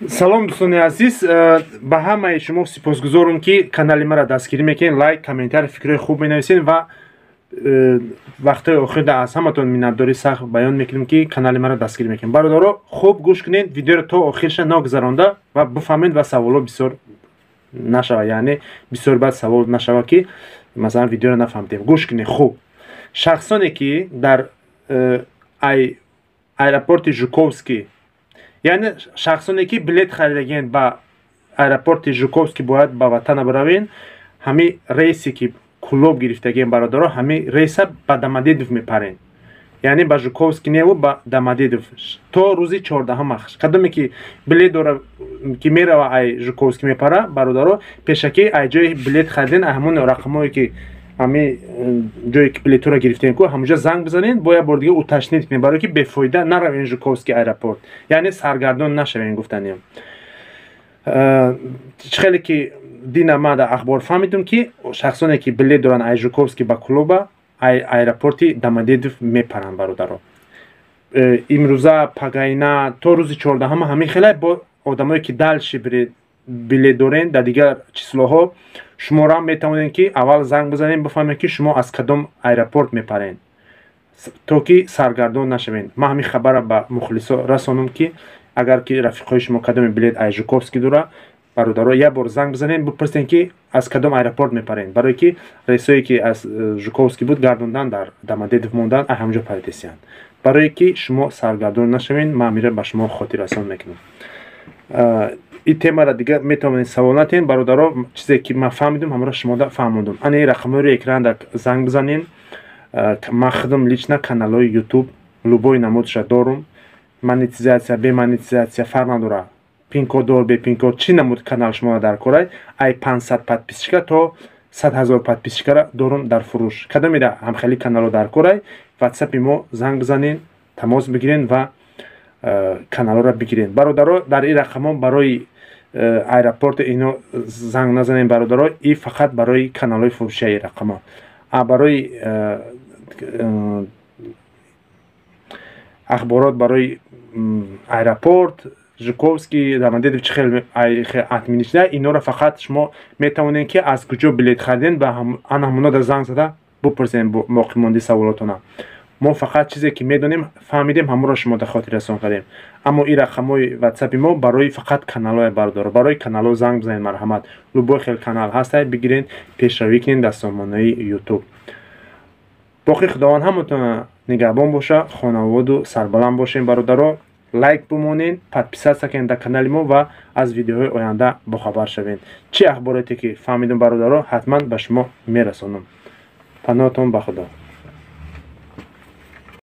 Салом, дӯстони азиз, ба ҳамаи шумо сипосгузорам, ки канали маро дастгирӣ мекунед, лайк, комментарий, фикрҳои хуб менависед ва вақтҳои охирда аз ҳаматон миннатдорӣ сахт баён мекунем, ки канали маро дастгирӣ мекунед. Бародаро, хуб гӯш кунед видеоро то охирша ногузаронда ва бифаҳмед ва саволҳо бисёр нашава, яъне бисёр баъд савол нашава, ки масалан видеоро нафаҳмидем. Гӯш кунед хуб. Шахсоне ки дар аэропорти Жуковский, яъне шахсоне ки билет харидагиен, ба аэропорти Жуковский бояд ба ватана биравен, ҳами рейсе ки Кулоб гирифтагиен, бародаро, ҳами рейса ба Домодедово мепарен, яъне ба Жуковский неву ба Домодедово то рӯзи 14-ҳама. Кадоме ки билет дора, ки мерава, ай Жуковский мепара, бародаро, пешакӣ ай ҷои билет хариден, ай ҳамон рақамое ки ҳами ҷое ки билетҳоро гирифтем ку, ҳамонҷо занг бизанед, бо як бор дига уточнить кунед, барое ки бефоида наравен Жуковский аэропорт, яъне саргардон нашавен. Гуфтанем, чӣ хеле ки дина ма дар ахбор фаҳмидум, ки шахсоне ки билет доранд ай Жуковский ба Кулоба, ай аэропорти Домодедово мепаранд, бародаро, имрӯза, пагайна то рӯзи 14-ҳама ҳамин хеле. Бо одамое ки дальше билет дорен, дар дигар числоҳо, шуморо метавонед, ки аввал занг бизанед, бифаҳмед, ки шумо аз кадом аэропорт мепаред, то ки саргардон нашавед. Ман ҳамин хабарро ба мухлисо расонам, ки агар ки рафиқҳои шумо кадоме билет ай Жуковский дора, бародаро, як бор занг бизанед, бипурсед, ки аз кадом аэропорт мепаред, барое ки рейсое ки аз Жуковский буд, гардондан, дар Домодедово мондан, ай ҳамонҷо паридесиянд. Барое ки шумо саргардон нашавед, ман амира ба шумо хотиррасон мекунам. Ин темаро дига метавонед савол натиҳед, бародаро. Чизе ки ман фаҳмидум, ҳамаро шумода фаҳмондум. Ана ин рақамҳои экран занг бизанед. Ман худам лично каналҳои Ютуб любой намудша дорум, монетизатсия, бемонетизатсия фарқ надорад, пинкод дор, бе пинкод, чӣ намуд канал шумо дар корай, ай 500 подписчика то 100 000 подписчикара дорум дар фурӯш. Кадомеда ҳамхели каналҳо дар корай, ватсапи мо занг бизанед, тамос бигиред ва каналҳоро бигиред. Бародаро, дар ин рақамҳо барои аэропорти ино занг назанед, бародаро, и фақат барои каналҳои фурӯшияи рақамҳо, а барои ахборот, барои аэропорт Жуковский, Домодедово, чӣ хел администрация, инора фақат шумо метавонед, ки аз куҷо билет хариден ва ана ҳамонода занг зада бупурсед боқимондаи саволотона. Мо фақат чизе ки медонем, фаҳмидем, ҳамонро шумо дар хотиррасон кардем. Аммо ин рақамҳои ватсапи мо барои фақат каналҳое, бародаро, барои каналҳо занг бизанед, марҳамат. Любой хел канал ҳастай, бигиред, пешравӣ кунед дар сомонаи Ютуб. Боқӣ Худованд ҳаматона нигаҳбон боша, хонаводу сарбаланд бошем. Бародаро, лайк бимонед, подписаться кунед дар канали мо ва аз видеоҳои оянда бохабар шавед. Чӣ ахбороте ки фаҳмидум, бародаро, ҳатман ба шумо мерасонам. Паноҳатон ба Худо.